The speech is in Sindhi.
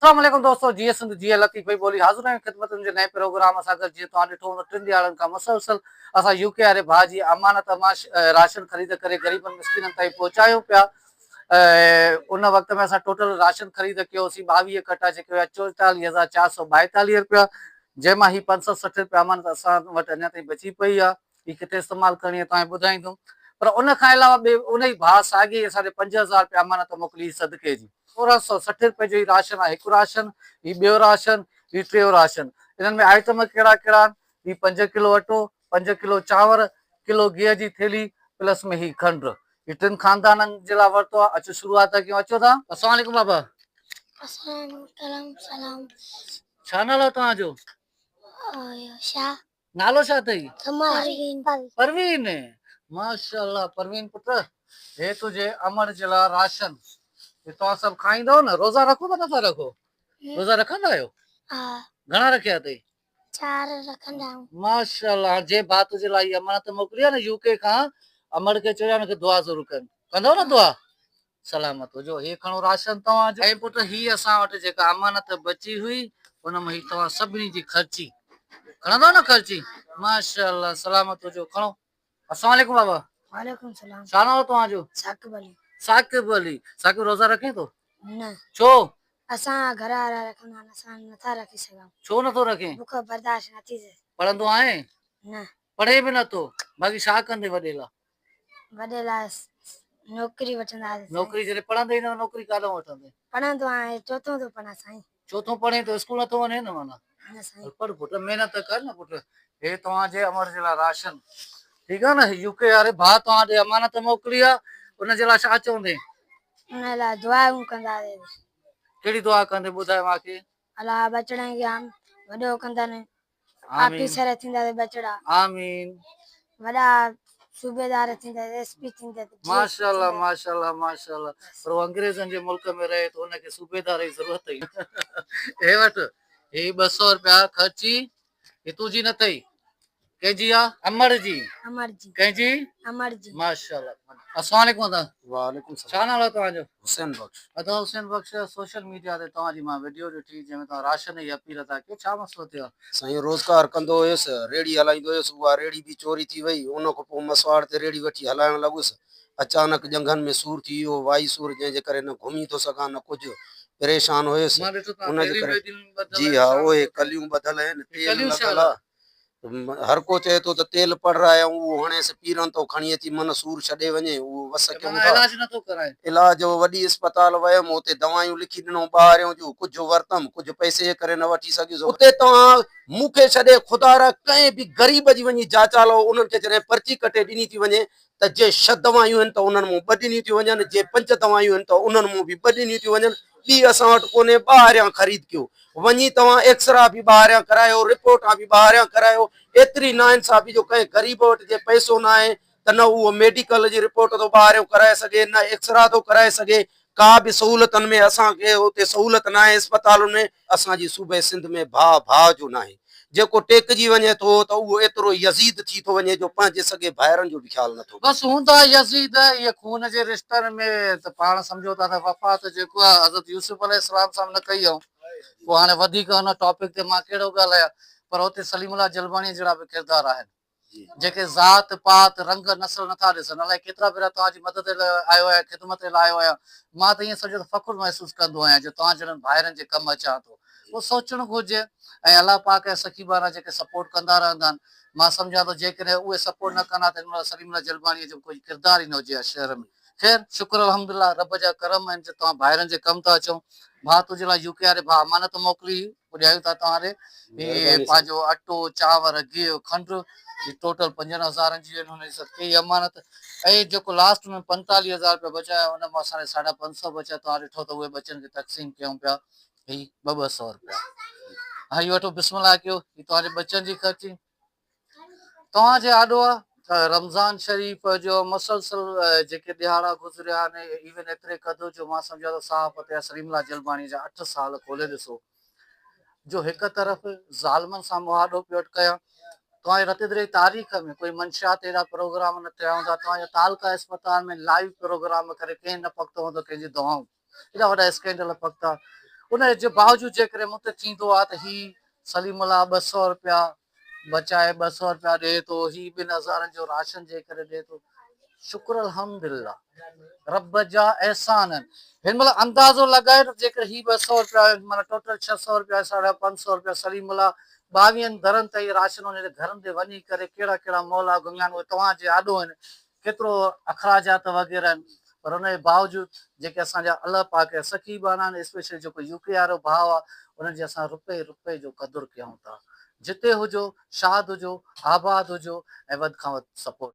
السلام عليڪم دوستو جيئي سنڌ جيئي لطيف جي ٻولي حاضر آهيون خدمتن جي نئين پروگرام سان گڏ جيئن توهان ڏٺو هوندو ٽن ڏهاڙن کان مسلسل اسان يو ڪي واري ڀاء جي امانت مان راشن خريد ڪري غريبن مسڪينن تائين پهچايون پيا ان وقت ۾ اسان ٽوٽل راشن خريد ڪيوسين 22 ڪٽا جيڪي هيا 44442 رپيا جنهن مان هي 560 رپيا امانت اسان وٽ اڃا تائين بچي پئي آهي هي ڪٿي استعمال ڪرڻي آهي توهان کي ٻڌائيندم پر ان کان علاوه ٻئي ان ئي ڀاء ساڳي ئي اسان ڏي 5000 رپيا امانت موڪلي هئي صدقي جي. 1660 رپئي جو هي راشن آهي هڪ راشن، هي ٻيو راشن، هي ٽيون راشن. انهن ۾ آئٽم ڪهڙا ڪهڙا آهن، هي پنج ڪلو اٽو، پنج ڪلو چانور، ڪلو گيهه جي ٿيلهي پلس ۾ هي کنڊ. هي ٽن خاندانن جي لاء ورتو آهي. اچو شروعات ٿا ڪيون اچو ٿا. السلام عليڪم بابا. السلام سلام. ڇا نالو آهي توهان جو؟ شاهه. نالو ڇا اٿئي؟ پروين. ماشاءالله پروين پٽ هي تنهنجي امڙ جي لاء راشن هي توهان سڀ کائيندؤ نه روزا رکو ته نٿا رکو روزا رکندا آهيو گهڻا رکيا اٿئي؟ چار رکندا آهيون. ماشاءالله هاڻ جنهن ڀاء تنهنجي لاء هي امانت موڪلي آهي نه يو ڪي کان امڙ کي چئجان ان کي دعا ضرور ڪن ڪندؤ نه دعا؟ سلامت هجو. هي کڻو راشن توهان جو. ۽ پٽ هي اسان وٽ جيڪا امانت بچي هئي ان مان هي توهان سڀني جي خرچي. کڻندؤ نه خرچي؟ ماشاءالله سلامت هجو کڻو. السلام عليڪم بابا. وعليڪم السلام. ڇا نالو توهان جو؟ ثاقب علي. ثاقب علي. ثاقب روزا رکين ٿو؟ نه. ڇو؟ اسان جا گهر وارا رکندا آهن اسان نٿا رکي سگهون. ڇو نٿو رکين؟ بک برداشت نٿي ٿئي. پڙهندو آهين؟ نه. پڙهين به نٿو باقي ڇا ڪندين وڏي لا؟ وڏي لاء نوڪري وٺنداسين سائين. نوڪري جڏهن پڙهندين ئي نه ته نوڪري ڪاڏانهن وٺندين؟ پڙهندو آهيان چوٿون ٿو پڙهان سائين. چوٿون پڙهين ٿو اسڪول نٿو وڃين نه معنيٰ؟ نه سائين. پڙهه پٽ محنت ڪر نه پٽ هي توهان جي امڙ جي لاء راشن ٺيڪ آهي نه يو ڪي واري ڀاء توهان ڏي امانت موڪلي آهي ان جي لاء ڇا چوندين؟ ان لاء دعائون ڪنداسين. ڪهڙي دعا ڪندين ٻڌاء مان کي. الله ٻچڙن کي وڏو ڪندن. آمين. آفيسر ٿيندا ته ٻچڙا. آمين. وڏا صوبيدار ٿيندا ايس پي ٿيندا ته ڊي ايس پي ماشاءالله ماشاءالله ماشاءالله پر هو انگريزن جي ملڪ ۾ رهي ٿو ان کي صوبيدار جي ضرورت ئي نه هي وٺ هي 200 رپيا خرچي هي تنهنجي نه اٿئي ڪنهن جي آ امڙ جي امڙ جي ڪنهن جي امڙ جي ماشاءالله السلام عليڪم ادا. وعليڪم السلام. ڇا نالو آهي توهان جو؟ حسين بخش. ادا حسين بخش سوشل ميڊيا تي توهان جي مان وڊيو ڏٺي جنهن ۾ توهان راشن جي اپيل ٿا ڪيو ڇا مسئلو ٿيو آهي؟ سائين روزگار ڪندو هيس ريڙهي هلائيندو هيس اها ريڙهي به چوري ٿي وئي ان کان پوء مسواڙ تي ريڙهي وٺي هلائڻ لڳس اچانڪ ڄنگهن ۾ سور ٿي ويو وائي سور جنهن جي ڪري نه گهمي ٿو سگهان نه ڪجهه پريشان هيس مان ڏٺو توهان ان جي تيليون ڪري بيديون ٻڌل جي آهن ها ڇا اهي مسئلو ٿيو؟ ڪليون ٻڌل آهن هي تيل ڪليون ڇا لڳل لاء؟ آهي هر ڪو چئي ٿو ته تيل پڙهرايائون اهو هڻيس پيرن تئون کڻي اچي من سور ڇڏي وڃي اهو وس ڪيون ٿا. علاج نٿو ڪرائين. علاج وڏي اسپتال ويم اتي دوائيون لکي ڏنو ٻاهريون جون ڪجهه ورتم ڪجهه پئسي جي ڪري نه وٺي سگهيس. اتي توهان مون کي ڇڏي خدارا ڪنهن به غريب جي وڃي جاچ لهو انهن کي جڏهن پرچي ڪٽي ڏني ٿي وڃي ته جي ڇهه دوائيون آهن ته انهن مون ٻه ڏنيون ٿيون وڃن، جي پنج دوائيون آهن ته انهن مون به ٻه ڏنيون ٿيون وڃن، ٻي اسان وٽ ڪونهي، ٻاهريان خريد ڪيو. وڃي توهان ايڪسرا به ٻاهريان ڪرايو، رپورٽان به ٻاهريان ڪرايو، ايتري ناانصافي جو ڪنهن غريب وٽ جي پئسو ناهي ته نه اهو ميڊيڪل جي رپورٽ ٿو ٻاهريون ڪرائي سگهي نه ايڪسرا ٿو ڪرائي سگهي، ڪا به سهولتن ۾ اسان کي اتي سهولت ناهي اسپتالن ۾. اسان جي صوبي سنڌ ۾ ڀاء ڀاء جو ناهي. جيڪو ٽيڪجي وڃي ٿو ته اهو ايترو يزيد ٿي ٿو وڃي جو پنهنجي سڳي ڀائرن جو به خيال نٿو ڪري. بس هوندا يزيد اهي خون جي رشتن ۾ ته پاڻ سمجهو ٿا ته وفا ته جيڪو آهي حضرت يوسف عليه السلام سان به نه ڪئي اهو پوء هاڻي وڌيڪ ان ٽاپڪ تي مان ڪهڙو ڳالهايان پر اتي سليم الله جلباڻي جهڙا به ڪردار آهن. جيڪي ذات پات، رنگ، نسل نٿا ڏسن. الائي ڪيترا ڀيرا توهان جي مدد لاء آيو آهيان، خدمت لاء آيو آهيان. مان ته ائين سمجهو ته فخر محسوس ڪندو آهيان جو توهان جهڙن ڀائرن جي ڪم اچان ٿو. اهو سوچڻ گهرجي ۽ الله پاڪ جا سخي ٻانها جيڪي سپورٽ ڪندا رهندا آهن. مان سمجهان ٿو جيڪڏهن اهي سپورٽ نه ڪن ها ته هن مهل سليم الله جلباڻيء جو ڪوئي ڪردار ئي نه هجي ها شهر ۾. خير شڪر الحمدلله رب جا ڪرم آهن جو توهان ڀائرن جي ڪم ٿا اچون. ڀاء تنهنجي لاء يو ڪي واري ڀاء امانت موڪلي هئي. پڄايون ٿا توهان ڏي هي پنهنجو اٽو چانور گيهه کنڊ هي ٽوٽل پنجن هزارن جي آهن هن جي صدقي هي امانت ۽ جيڪو لاسٽ ۾ پنتاليهه هزار روپيا بچايا ان مان اسان ڏي ساڍا پنج سو بچيا توهان ڏٺو ته اهي ٻچن کي تقسيم ڪيون پيا هي ٻه ٻه سو روپيا هي وٺو بسم الله ڪيو هي توهان جي ٻچن جي خرچي توهان جي آڏو آ رمضان شريف جو مسلسل جيڪي ڏهاڙا گذريا آهن ايون ايتري قدر جو مان سمجهان ٿو صحافت يا سليم الله جلباڻي جا اٺ سال کولي ڏسو جو هڪ طرف ظالمن سان مهاڏو پيو اٽڪايان توهان جي رتيدري تاريخ ۾ ڪوئي منشيات اهڙا پروگرام نه ٿيا هوندا توهان جا تعلقه اسپتال ۾ لائيو پروگرام ڪري ڪنهن نه پڪتو هوندو ڪنهن جي دعائون ايڏا وڏا اسڪينڊل پڪتا. ان جي باوجود جيڪڏهن مون تي ٿيندو آهي ته هي سليم الله 200 رپيا بچائي 200 رپيا ڏئي ٿو، هي ٻن هزارن جو راشن جيڪڏهن ڏئي ٿو، شڪر الحمدلله رب جا احسان آهن. هن مهل اندازو لڳايو ته جيڪڏهن هي 200 رپيا معنيٰ ٽوٽل 600 رپيا 550 رپيا سليم الله ٻاويهن درن تائين راشن انهن جي گهرن تي وڃي ڪري ڪهڙا ڪهڙا مولا گهميا آهن اهي توهان جي آڏو آهن، ڪيترو اخراجات وغيره آهن پر ان جي باوجود جيڪي اسان جا الله پاڪ جا سخي ٻانها آهن اسپيشلي جيڪو يو ڪي وارو ڀاء آهي انهن جي اسان رپئي رپئي جو قدر ڪيون ٿا. جتي هجو شاد هجو آباد هجو ۽ وڌ کان وڌ سپورٽ.